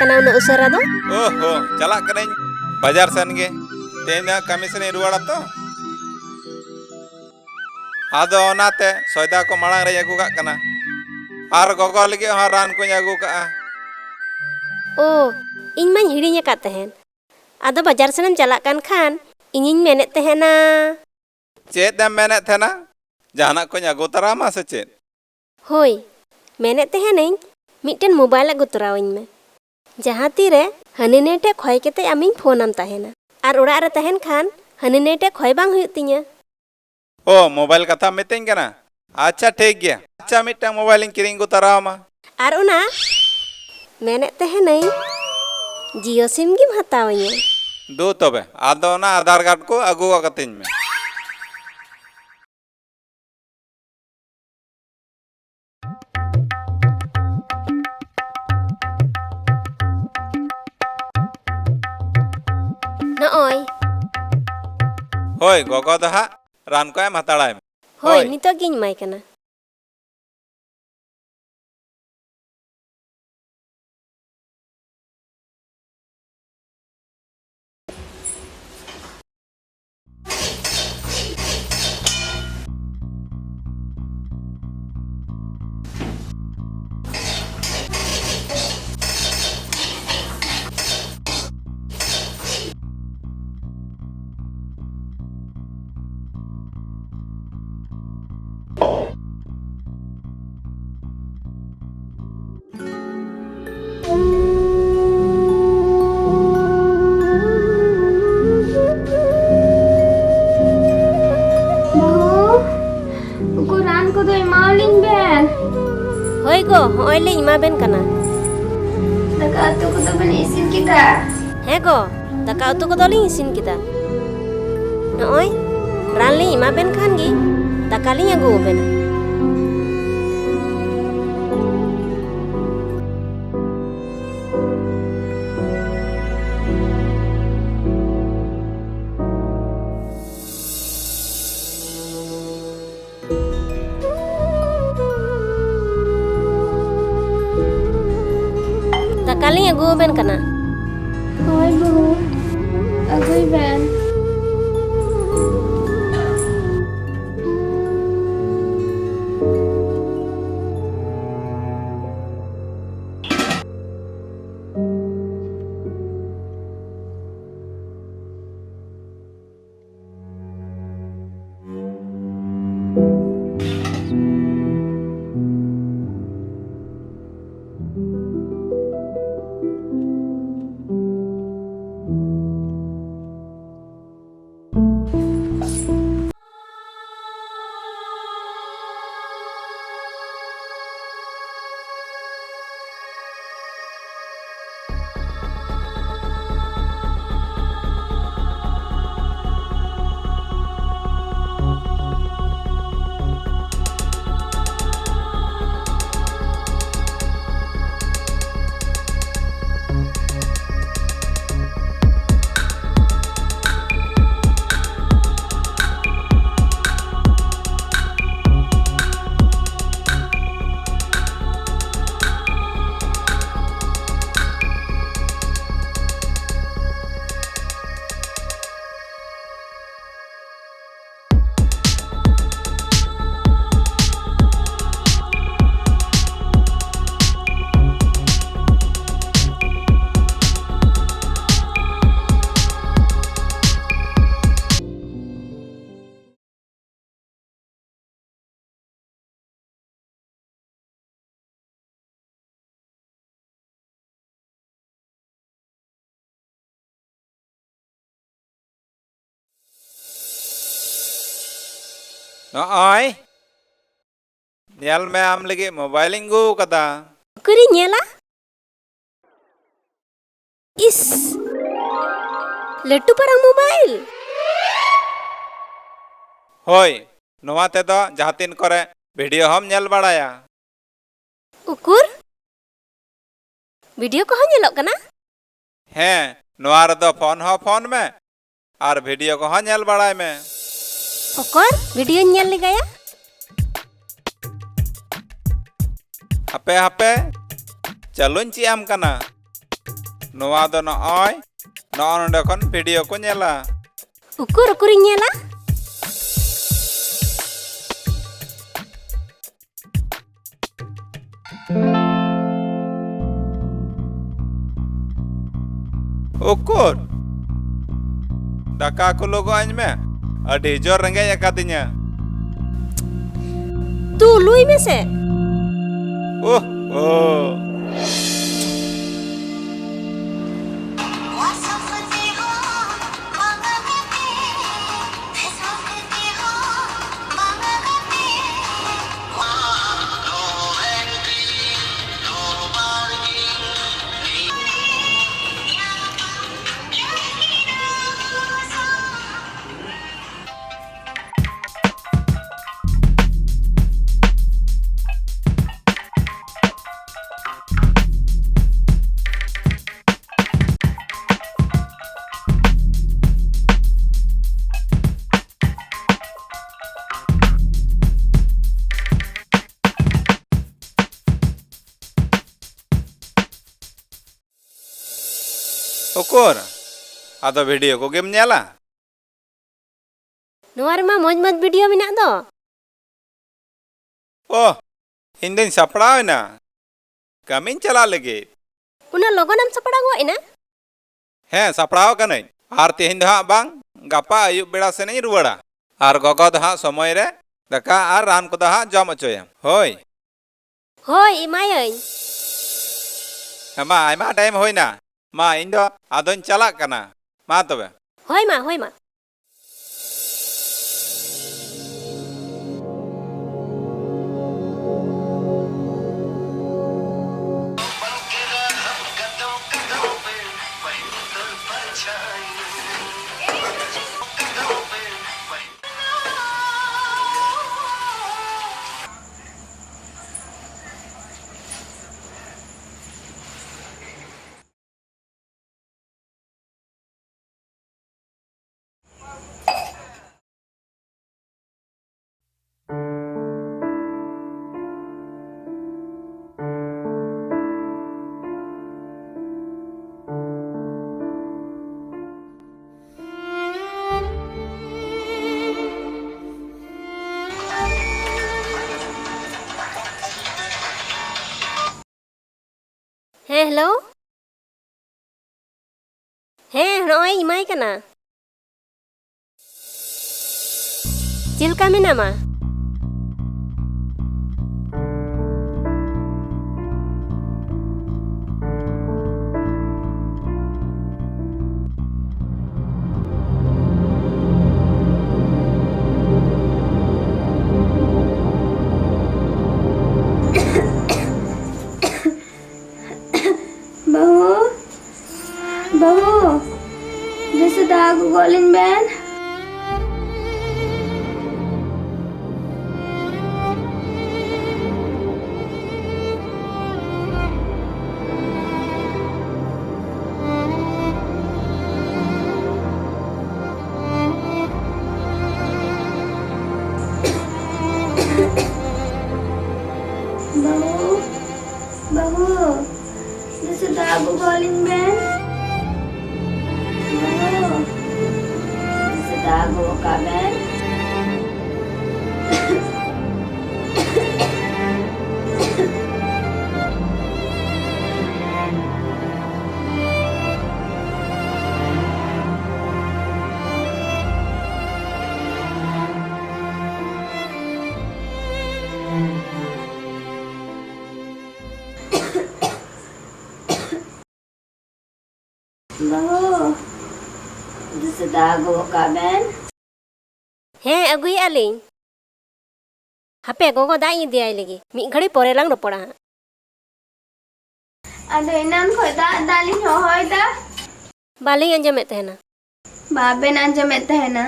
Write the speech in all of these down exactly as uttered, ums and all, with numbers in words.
ᱠᱟᱱᱟ ᱩᱱᱟᱹᱜ ᱩᱥᱟᱹᱨᱟ ᱫᱚ? ᱳᱦᱳ, ᱪᱟᱞᱟᱜ ᱠᱟᱹᱱᱟᱹᱧ ᱵᱟᱡᱟᱨ ᱥᱮᱱ ᱜᱮ᱾ ᱛᱮᱦᱮᱧ ᱫᱚ ᱠᱟᱹᱢᱤ ᱥᱮᱱᱤᱧ ᱨᱩᱣᱟᱹᱲᱟ ᱛᱚ᱾ ᱟᱫᱚ ᱚᱱᱟᱛᱮ ᱥᱚᱭᱫᱟ ᱠᱚ ᱢᱟᱲᱟᱝ ᱨᱮᱧ ᱟᱹᱜᱩ ᱠᱟᱜ ᱠᱟᱱᱟ᱾ ᱟᱨ ᱜᱚᱜᱚ ᱞᱟᱹᱜᱤᱫ ᱦᱚᱸ ᱨᱟᱱ ᱠᱚᱧ ᱟᱹᱜᱩ ᱠᱟᱜᱼᱟ᱾ ᱳ, ᱤᱧ ᱢᱟᱧ ᱦᱤᱲᱤᱧ ᱟᱠᱟᱫ ᱛᱟᱦᱮᱸᱫ᱾ ᱟᱫᱚ ᱵᱟᱡᱟᱨ ᱥᱮᱱᱮᱢ ᱪᱟᱞᱟᱜ ᱠᱟᱱ ᱠᱷᱟᱱ, ᱤᱧᱤᱧ ᱢᱮᱱᱮᱫ ᱛᱟᱦᱮᱱᱟ᱾ ᱪᱮᱫ ᱮᱢ ᱢᱮᱱᱮᱫ ᱛᱟᱦᱮᱱᱟ? ᱡᱟᱦᱟᱱᱟᱜ ᱠᱚᱧ ᱟᱹᱜᱩ ᱛᱟᱨᱟᱢᱟ ᱥᱮ ᱪᱮᱫ? ᱦᱳᱭ, ᱢᱮᱱᱮᱫ ᱛᱟᱦᱮᱱᱟᱹᱧ, ᱢᱤᱫᱴᱮᱱ ᱢᱳᱵᱟᱭᱤᱞ ᱟᱹᱜᱩ ᱛᱚᱨᱟᱣᱟᱹᱧ ᱢᱮ, ᱡᱟᱦᱟᱸ ᱛᱤᱨᱮ ᱦᱟᱹᱱᱤ ᱱᱟᱹᱭ ᱴᱷᱮᱡ ᱠᱷᱚᱭ ᱠᱟᱛᱮ ᱟᱢᱤᱧ ᱯᱷᱳᱱ ᱟᱢ ᱛᱟᱦᱮᱱᱟ᱾ ᱟᱨ ᱚᱲᱟᱜ ᱨᱮ ᱛᱟᱦᱮᱱ ᱠᱷᱟᱱ ᱦᱟᱹᱱᱤ ᱱᱟᱹᱭ ᱴᱷᱮᱡ ᱠᱷᱚᱭ ᱵᱟᱝ ᱦᱩᱭᱩᱜ ᱛᱤᱧᱟᱹ᱾ ᱳ, ᱢᱳᱵᱟᱭᱤᱞ ᱠᱟᱛᱷᱟᱢ ᱢᱤᱛᱟᱹᱧ ᱠᱟᱱᱟ? ᱟᱪᱪᱷᱟ, ᱴᱷᱤᱠ ᱜᱮᱭᱟ᱾ ᱟᱪᱪᱷᱟ, ᱢᱤᱫᱴᱟᱝ ᱢᱳᱵᱟᱭᱤᱞᱤᱧ ᱠᱤᱨᱤᱧ ᱟᱹᱜᱩ ᱛᱟᱨᱟᱣᱟᱢᱟ᱾ ᱟᱨ ᱚᱱᱟ ᱢᱮᱱᱮᱫ ᱛᱟᱦᱮᱱᱟᱹᱧ, ᱡᱤᱭᱳ ᱥᱤᱢ ᱜᱮᱢ ᱦᱟᱛᱟᱣᱟᱹᱧᱟᱹ᱾ ᱫᱩ ᱛᱚᱵᱮ, ᱟᱫᱚ ᱚᱱᱟ ᱟᱫᱷᱟᱨ ᱠᱟᱨᱰ ᱠᱚ ᱟᱹᱜᱩ ᱠᱟᱹᱛᱤᱧ ᱢᱮ᱾ ᱱᱚᱜᱼᱚᱭ᱾ ᱦᱳᱭ, ᱜᱚᱜᱚ ᱫᱚ ᱦᱟᱸᱜ ᱨᱟᱱ ᱠᱚ ᱮᱢ ᱦᱟᱛᱟᱲᱟᱭ ᱢᱮ᱾ ᱦᱳᱭ, ᱦᱳᱭ᱾ ᱱᱤᱛᱚᱜ ᱜᱤᱧ ᱮᱢᱟᱭ ᱠᱟᱱᱟ᱾ ᱩᱱᱠᱩ ᱨᱟᱱ ᱠᱚᱫᱚ ᱮᱢᱟᱣᱟᱞᱤᱧ ᱵᱮᱱ᱾ ᱦᱳᱭ ᱜᱚ, ᱦᱚᱸᱜᱼᱚᱭ ᱞᱤᱧ ᱮᱢᱟ ᱵᱮᱱ ᱠᱟᱱᱟ᱾ ᱫᱟᱠᱟ ᱩᱛᱩ ᱠᱚᱫᱚ ᱵᱮᱱ ᱤᱥᱤᱱ ᱠᱮᱫᱟ? ᱦᱮᱸ ᱜᱚ, ᱫᱟᱠᱟ ᱩᱛᱩ ᱠᱚᱫᱚ ᱞᱤᱧ ᱤᱥᱤᱱ ᱠᱮᱫᱟ᱾ ᱱᱚᱜᱼᱚᱭ, ᱨᱟᱱ ᱞᱤᱧ ᱮᱢᱟ ᱵᱮᱱ ᱠᱷᱟᱱ ᱜᱮ ᱫᱟᱠᱟ ᱞᱤᱧ ᱟᱹᱜᱩ ᱟᱵᱮᱱᱟ᱾ ᱫᱟᱠᱟ ᱟᱹᱞᱤᱧ ᱟᱹᱜᱩ ᱟᱵᱮᱱ ᱠᱟᱱᱟ᱾ ᱦᱳᱭ ᱵᱟᱹᱵᱩ, ᱟᱹᱜᱩᱭ ᱵᱮᱱ᱾ ᱱᱚᱜᱼᱚᱭ, ᱧᱮᱞ ᱢᱮ, ᱟᱢ ᱞᱟᱹᱜᱤᱫ ᱢᱳᱵᱟᱭᱤᱞᱤᱧ ᱟᱹᱜᱩ ᱟᱠᱟᱫᱟ᱾ ᱩᱠᱩᱨᱤᱧ ᱧᱮᱞᱟ? ᱤᱥ! ᱞᱟᱹᱴᱩ ᱯᱟᱨᱟᱝ ᱢᱳᱵᱟᱭᱤᱞ! ᱦᱳᱭ, ᱱᱚᱣᱟ ᱛᱮᱫᱚ ᱡᱟᱦᱟᱸ ᱛᱤᱱ ᱠᱚᱨᱮ ᱵᱷᱤᱰᱤᱭᱳ ᱦᱚᱸᱢ ᱧᱮᱞ ᱵᱟᱲᱟᱭᱟ᱾ ᱩᱠᱩᱨ? ᱵᱷᱤᱰᱤᱭᱳ ᱠᱚᱦᱚᱸ ᱧᱮᱞᱚᱜ ᱠᱟᱱᱟ? ᱦᱮᱸ, ᱱᱚᱣᱟ ᱨᱮᱫᱚ ᱯᱷᱳᱱ ᱦᱚᱸ ᱯᱷᱳᱱ ᱢᱮ ᱟᱨ ᱵᱷᱤᱰᱤᱭᱳ ᱠᱚᱦᱚᱸ ᱧᱮᱞ ᱵᱟᱲᱟᱭ ᱢᱮ᱾ ᱚᱠᱚᱨ? ᱵᱷᱤᱰᱤᱭᱳᱧ ᱧᱮᱞ ᱞᱮᱜᱟᱭᱟ᱾ ᱦᱟᱯᱮ, ᱦᱟᱯᱮ, ᱪᱟᱹᱞᱩᱧ ᱪᱮᱫ ᱟᱢ ᱠᱟᱱᱟ᱾ ᱱᱚᱣᱟ ᱫᱚ ᱱᱚᱜᱼᱚᱭ, ᱱᱚᱜᱼᱚ ᱱᱚᱰᱮ ᱠᱷᱚᱱ ᱵᱷᱤᱰᱤᱭᱳ ᱠᱚ ᱧᱮᱞᱟ᱾ ᱩᱠᱩᱨ ᱩᱠᱩᱨᱤᱧ ᱧᱮᱞᱟ? ᱩᱠᱩᱨ? ᱫᱟᱠᱟ ᱠᱚ ᱞᱚᱜᱚᱜ ᱟᱹᱧ ᱢᱮ, ᱟᱹᱰᱤ ᱡᱳᱨ ᱨᱮᱸᱜᱮᱡ ᱟᱠᱟᱫᱤᱧᱟ᱾ ᱛᱩᱞᱩᱭ ᱢᱮᱥᱮ᱾ ᱳᱦ, ᱳᱦ᱾ ᱩᱠᱩᱨ, ᱟᱫᱚ ᱵᱷᱤᱰᱤᱭᱳ ᱠᱚᱜᱮᱢ ᱧᱮᱞᱟ? ᱱᱚᱣᱟ ᱨᱮᱢᱟ ᱢᱚᱡᱽ ᱢᱚᱡᱽ ᱵᱷᱤᱰᱤᱭᱳ ᱢᱮᱱᱟᱜ ᱫᱚ᱾ ᱳᱦ, ᱤᱧ ᱫᱚᱧ ᱥᱟᱯᱲᱟᱣ ᱮᱱᱟ, ᱠᱟᱹᱢᱤᱧ ᱪᱟᱞᱟᱜ ᱞᱟᱹᱜᱤᱫ᱾ ᱩᱱᱟᱹᱜ ᱞᱚᱜᱚᱱᱮᱢ ᱥᱟᱯᱲᱟᱣ ᱜᱚᱫ ᱮᱱᱟ? ᱦᱮᱸ, ᱥᱟᱯᱲᱟᱣ ᱠᱟᱹᱱᱟᱹᱧ᱾ ᱟᱨ ᱛᱮᱦᱮᱧ ᱫᱚ ᱦᱟᱸᱜ ᱵᱟᱝ, ᱜᱟᱯᱟ ᱟᱹᱭᱩᱵ ᱵᱮᱲᱟ ᱥᱮᱱ ᱤᱧ ᱨᱩᱣᱟᱹᱲᱟ᱾ ᱟᱨ ᱜᱚᱜᱚ ᱫᱚ ᱦᱟᱸᱜ ᱥᱚᱢᱚᱭ ᱨᱮ ᱫᱟᱠᱟ ᱟᱨ ᱨᱟᱱ ᱠᱚᱫᱚ ᱦᱟᱸᱜ ᱡᱚᱢ ᱦᱚᱪᱚᱭᱮᱢ᱾ ᱦᱳᱭ᱾ ᱦᱳᱭ, ᱮᱢᱟᱭᱟᱹᱧ᱾ ᱦᱮᱸ ᱢᱟ, ᱟᱭᱢᱟ ᱴᱟᱭᱤᱢ ᱦᱩᱭᱱᱟ᱾ ᱢᱟ, ᱤᱧ ᱫᱚ ᱟᱫᱚᱧ ᱪᱟᱞᱟᱜ ᱠᱟᱱᱟ᱾ ᱢᱟ ᱛᱚᱵᱮ᱾ ᱦᱳᱭ ᱢᱟ, ᱦᱳᱭ ᱢᱟ᱾ ᱱᱚᱜᱼᱚᱭ ᱤᱧ ᱮᱢᱟᱭ ᱠᱟᱱᱟ᱾ ᱪᱮᱫ ᱞᱮᱠᱟ ᱢᱮᱱᱟᱢᱟ? ᱵᱟᱹᱦᱩ, ᱵᱟᱹᱦᱩ, ᱫᱮᱥᱮ ᱫᱟᱜ ᱟᱹᱜᱩ ᱜᱚᱫ ᱞᱤᱧ ᱵᱮᱱ᱾ ᱵᱟᱹᱦᱩ, ᱵᱟᱹᱦᱩ, ᱫᱮᱥᱮ ᱫᱟᱜ ᱟᱹᱜᱩ ᱜᱚᱫ ᱟᱹᱞᱤᱧ ᱵᱮᱱ᱾ ᱵᱟᱹᱦᱩ, ᱫᱮᱥᱮ ᱫᱟᱜ ᱟᱹᱜᱩ ᱠᱟᱜ ᱵᱮᱱ᱾ ᱵᱟᱹᱦᱩ, ᱫᱮᱥᱮ ᱫᱟᱜ ᱟᱹᱜᱩ ᱠᱟᱜ ᱵᱮᱱ᱾ ᱦᱮᱸ, ᱟᱹᱜᱩᱭᱮᱫᱼᱟ ᱞᱤᱧ᱾ ᱦᱟᱯᱮ, ᱜᱚᱜᱚ ᱫᱟᱜ ᱤᱧ ᱤᱫᱤᱭᱟᱭ ᱞᱮᱜᱮ, ᱢᱤᱫ ᱜᱷᱟᱹᱲᱤ ᱯᱚᱨᱮ ᱞᱟᱝ ᱨᱚᱯᱚᱲᱟ ᱦᱟᱸᱜ᱾ ᱟᱫᱚ ᱮᱱᱟᱱ ᱠᱷᱚᱡ ᱫᱟᱜ ᱫᱟᱜ ᱞᱤᱧ ᱦᱚᱦᱚᱭᱮᱫᱟ᱾ ᱵᱟᱞᱤᱧ ᱟᱸᱡᱚᱢᱮᱫ ᱛᱟᱦᱮᱱᱟ᱾ ᱵᱟᱵᱮᱱ ᱟᱸᱡᱚᱢᱮᱫ ᱛᱟᱦᱮᱱᱟ᱾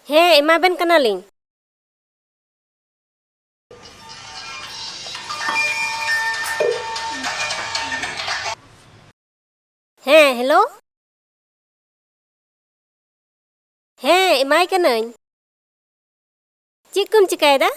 ᱦᱮᱸ, ᱮᱢᱟᱵᱮᱱ ᱠᱟᱱᱟᱞᱤᱧ᱾ ᱦᱮᱸ, ᱦᱮᱞᱳ᱾ ᱦᱮᱸ, ᱮᱢᱟᱭ ᱠᱟᱹᱱᱟᱹᱧ᱾ ᱪᱮᱫ ᱠᱚᱢ ᱪᱤᱠᱟᱹᱭᱮᱫᱟ?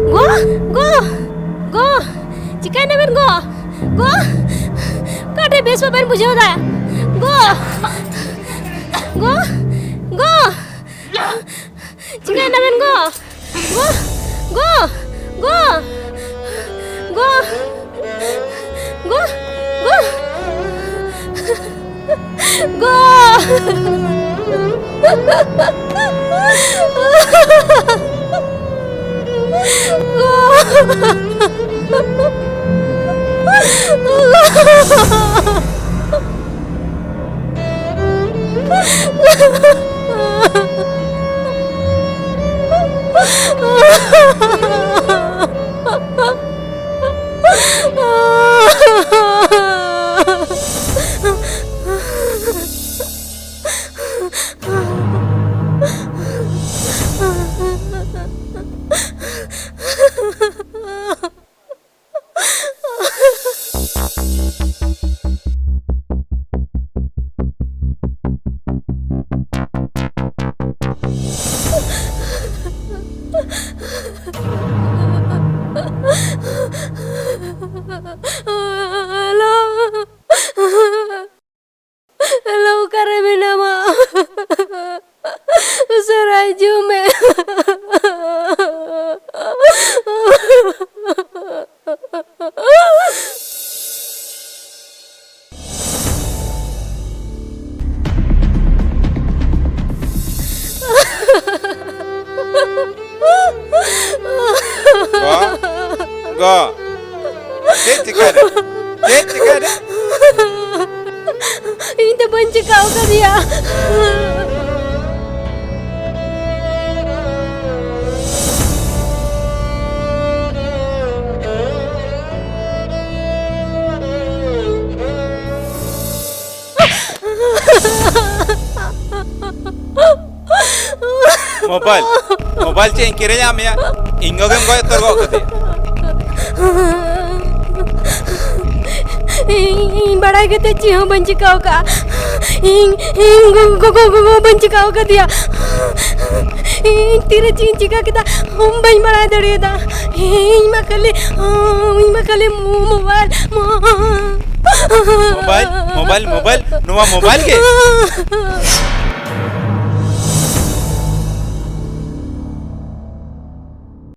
ᱜᱚ! ᱜᱚ! ᱜᱚ! ᱪᱤᱠᱟᱹᱭᱮᱱᱟ ᱵᱮᱱ ᱜᱚ? ᱜᱚ! ᱚᱠᱟᱴᱷᱮᱡ ᱵᱮᱥ ᱵᱟᱵᱮᱱ ᱵᱩᱡᱷᱟᱹᱣ ᱮᱫᱟ? ᱜᱚ! ᱜᱚ! ᱜᱚ! ᱪᱤᱠᱟᱹᱭᱮᱱᱟ ᱵᱮᱱ ᱜᱚ? ᱜᱚ! ᱜᱚ! ᱜᱚ! ᱜᱚ! ᱜᱚ! ᱜᱚ! ᱜᱚ! ᱦᱤᱡᱩᱜ ᱢᱮ᱾ ᱜᱚ, ᱜᱚ, ᱪᱮᱫ ᱪᱤᱠᱟᱹᱭᱮᱱᱟ? ᱪᱮᱫ ᱪᱤᱠᱟᱹᱭᱮᱱᱟ? ᱤᱧ ᱫᱚ ᱵᱟᱹᱧ ᱪᱤᱠᱟᱹ ᱟᱠᱟᱫᱮᱭᱟ᱾ ᱢᱳᱵᱟᱭᱤᱞ, ᱢᱳᱵᱟᱭᱤᱞ ᱪᱮᱫ ᱤᱧ ᱠᱤᱨᱤᱧ ᱟᱫ ᱢᱮᱭᱟ? ᱤᱧ ᱜᱚᱜᱚᱢ ᱜᱚᱡ ᱩᱛᱟᱹᱨ ᱜᱚᱫ ᱠᱟᱫᱮᱭᱟ᱾ ᱤᱧ, ᱤᱧ ᱵᱟᱲᱟᱭ ᱠᱟᱛᱮ ᱪᱮᱫ ᱦᱚᱸ ᱵᱟᱹᱧ ᱪᱤᱠᱟᱹ ᱟᱠᱟᱫᱼᱟ᱾ ᱤᱧ, ᱤᱧ ᱜᱚ-, ᱜᱚᱜᱚ, ᱜᱚᱜᱚ ᱵᱟᱹᱧ ᱪᱤᱠᱟᱹ ᱟᱠᱟᱫᱮᱭᱟ᱾ ᱤᱧ ᱛᱤᱨᱮ ᱪᱮᱫ ᱤᱧ ᱪᱤᱠᱟᱹ ᱠᱮᱫᱟ, ᱵᱟᱹᱧ ᱵᱟᱲᱟᱭ ᱫᱟᱲᱮᱭᱟᱫᱟ᱾ ᱤᱧ ᱢᱟ ᱠᱷᱟᱹᱞᱤ, ᱤᱧ ᱢᱟ ᱠᱷᱟᱹᱞᱤ ᱢᱳ-, ᱢᱳᱵᱟᱭᱤᱞ, ᱢᱳ-, ᱢᱳᱵᱟᱭᱤᱞ, ᱢᱳᱵᱟᱭᱤᱞ, ᱢᱳᱵᱟᱭᱤᱞ, ᱱᱚᱣᱟ ᱢᱳᱵᱟᱭᱤᱞ ᱜᱮ?